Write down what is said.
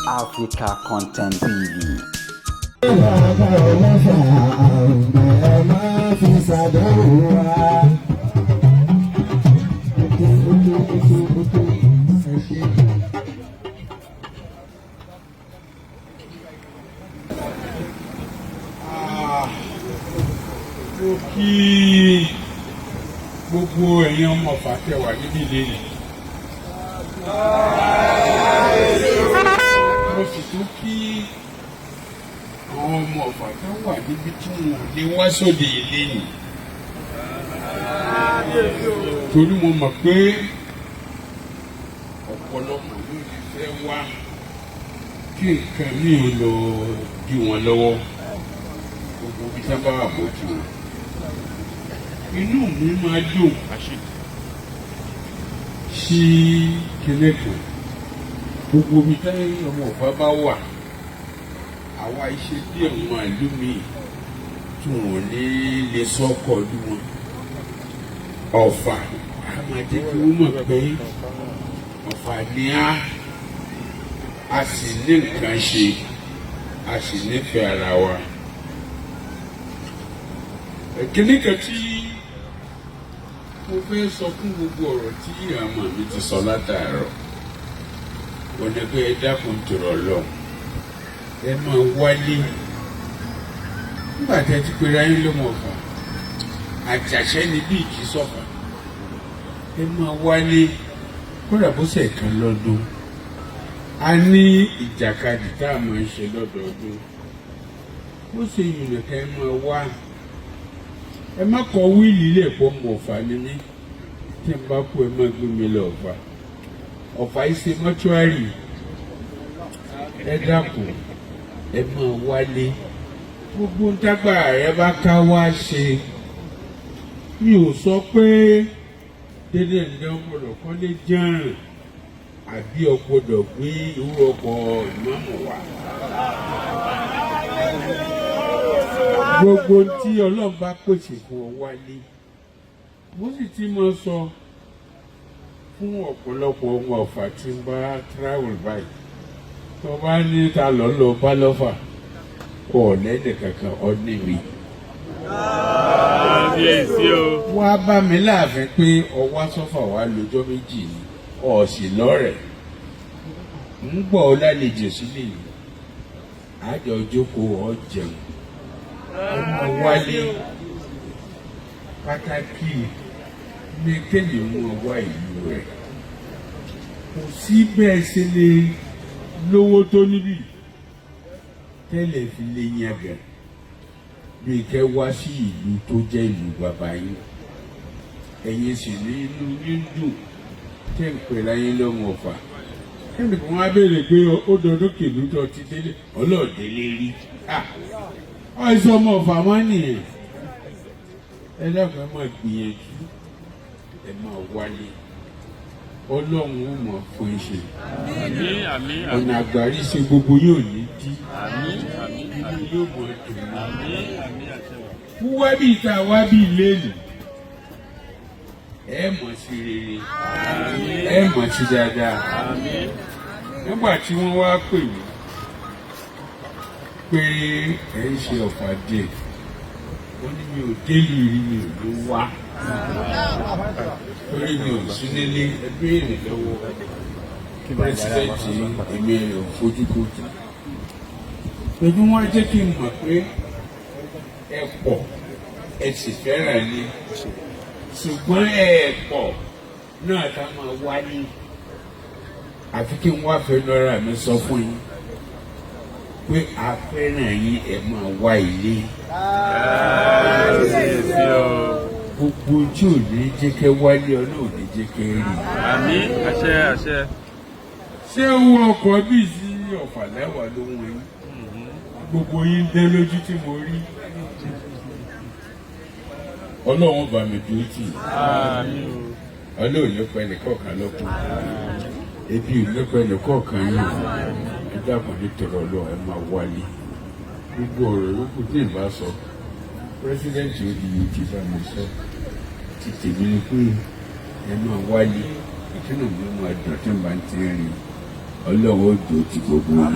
Africa Content TV. Bàbá ọlọ́fà ẹ máa fi ṣàdánwò wa. Ó tó, ó tó, ó tó, ẹ ṣe. Mo kí gbogbo ẹ̀yin ọmọ Ọ̀fà tẹ́ wà níbí lẹ́yìn. Mo sì tún kí àwọn ọmọ Ọ̀fà tó wà níbi tí wọn ò lè wá sóde lẹ́yìn. Torí mo mọ̀ pé ọ̀pọ̀lọpọ̀ ló ti fẹ́ wá kí nǹkan mi ò lọ dí wọn lọ́wọ́, gbogbo bí sábà wà bó ti wọn. Inú mi máa dùn sí kinní kan, gbogbo ibi tí ọmọ Ọ̀fà bá wà, àwa iṣẹ́ bí ẹ̀wọ̀n ìlú mi tí wọ́n ní lè sọ́kọ̀ ọdún wọn. Ọ̀fà a máa jẹ́ kí wọ́n mọ̀ pé Ọ̀fà ni a sì ní nǹkan ṣe, a sì nífẹ̀ẹ́ ara wa. Kíní kan tí mo fẹ́ sọ fún gbogbo ọ̀rọ̀ tí àmọ́ mi ti sọ látàárọ̀ wọ́n ní pé ẹ dákun tòrọ̀ lọ, ẹ máa wálé nígbà tí ẹ ti pera yín ló mọ̀ Ọ̀fà. Àjàṣẹ́ ni bí ìkí sọ̀fà, ẹ máa wálé kódà bó ṣe kan lọ́dún. A ní ìjàkadì tá a máa ń ṣe lọ́dọọdún, bó ṣe yìnbọn ká ẹ máa wá. Ẹ má kọ will lè pọ̀ mọ̀ Ọ̀fà ni mí, tí n bá kú, ẹ má gbé mi lọ Ọ̀fà. Ọ̀fà yìí ṣe mọ́ṣúárì. Ẹ dákun, ẹ máa wálé. Gbogbo ń tágbà rẹ bá ká wá ṣe, mi ò sọ pé dédé ǹdẹ́ ọgbọ́dọ̀ kọ́lé jẹ́rìn àbí ọgbọ́dọ̀ gbé irú ọkọ̀ ìmáàmù wá. Gbogbo tí Ọlọ́run bá pèsè fún ọ, wálé. Mo sì ti máa sọ fún ọ̀pọ̀lọpọ̀ ọmọ Ọ̀fà tí ń bá travel báyìí, tó bá ní ta lọ́ lọ bá lọ́fà, ọ̀lẹ́dẹ̀ kankan ọ̀ní mi. Kábíyèsí o. Wá bá mi láàfin pé ọwá sọ́fà wá lọ́jọ́ 2 ni ọ̀sìn lọ́rẹ̀ ń gbọ́ ọ lálejò sílé yìí, àjọ jókòó, ọ jẹun, ọmọ wálé. Pàtàkì ní kéèyàn mú ọwá ìlú rẹ̀. Kò sí bẹ́ẹ̀ ṣe lè lówó tó níbí tẹ́lẹ̀ fi lè yangàn bí kẹ́ wá sí ìlú tó jẹ́ ìlú bàbá yín. Ẹ̀yin sì ní inú yín dùn tẹ́ ń pè láyé lọ́mọ Ọ̀fà. Kẹ́mi kan wá béèrè pé ó dọdún kìlú tó ti délé ọlọ́ọ̀délé rí ọ̀sẹ̀ ọmọ Ọ̀fà wọn nìyẹn. Ẹ dákun, ẹ máa gbìyànjú, ẹ máa wálé. Ọlọ́run ó mọ̀ fún iṣẹ́. Àmín, àmín. Ọ̀nà àgbárí ṣe gbogbo yóò ní dí. Àmín, àmín. Inú yóò mọ̀ dùn mọ́. Àmín, àmín, àṣẹ wa. Wíwá bí ìta wá bí lẹ́nu, ẹ mọ̀ sí rere, ẹ mọ̀ sí dáadáa. Àmín. Nígbà tí wọ́n wá pè mí pé ẹ ń ṣe Ọ̀fà dé, wọ́n ní mi ò délùú rí, mi ò ló wá torí mi ò sí nílé. Ẹ béèrè lọ́wọ́ president, èmi ò fojú kò tì pẹ̀lú wọn. Jẹ́ kí n mọ̀ pé ẹ pọ̀, ẹ sì fẹ́ràn ni, ṣùgbọ́n ẹ pọ̀ náà ká máa wálé. Àfi kí n wá fẹ́ lọ́ra mi sọ fún yín pé a fẹ́ràn yín, ẹ máa wá ilé. Kábíyèsí o. Gbogbo tí ò ní jẹ́ kẹ́ wálé, Ọlọ́run ní jẹ́ kẹ́ rí. Àmín, àṣẹ, àṣẹ. Ṣé owó ọkọ̀ bíi sí Ọ̀fà lẹ́wà ló ń wọ̀nyí? Gbogbo yín dé lójú tí mo rí. Ọlọ́run bá mi dúró tì í. Àmín o. Ọlọ́run ló pẹ́ nìkọ̀ọ̀kan lọ́kùn, ebi ò ló pẹ́ nìkọ̀ọ̀kan yìí. Ẹ dákun, ní tọrọ Ọlọ́run, ẹ máa wálé. Gbogbo ọ̀rọ̀ yòókù tí ì bá sọ, president odi ti bá mi sọ. Ti tèmi ni pé ẹ máa wálé, ìtúnú mi máa dùn tí n bá ń ti rìn. Ọlọ́run ó dùn ti gbogbo yín.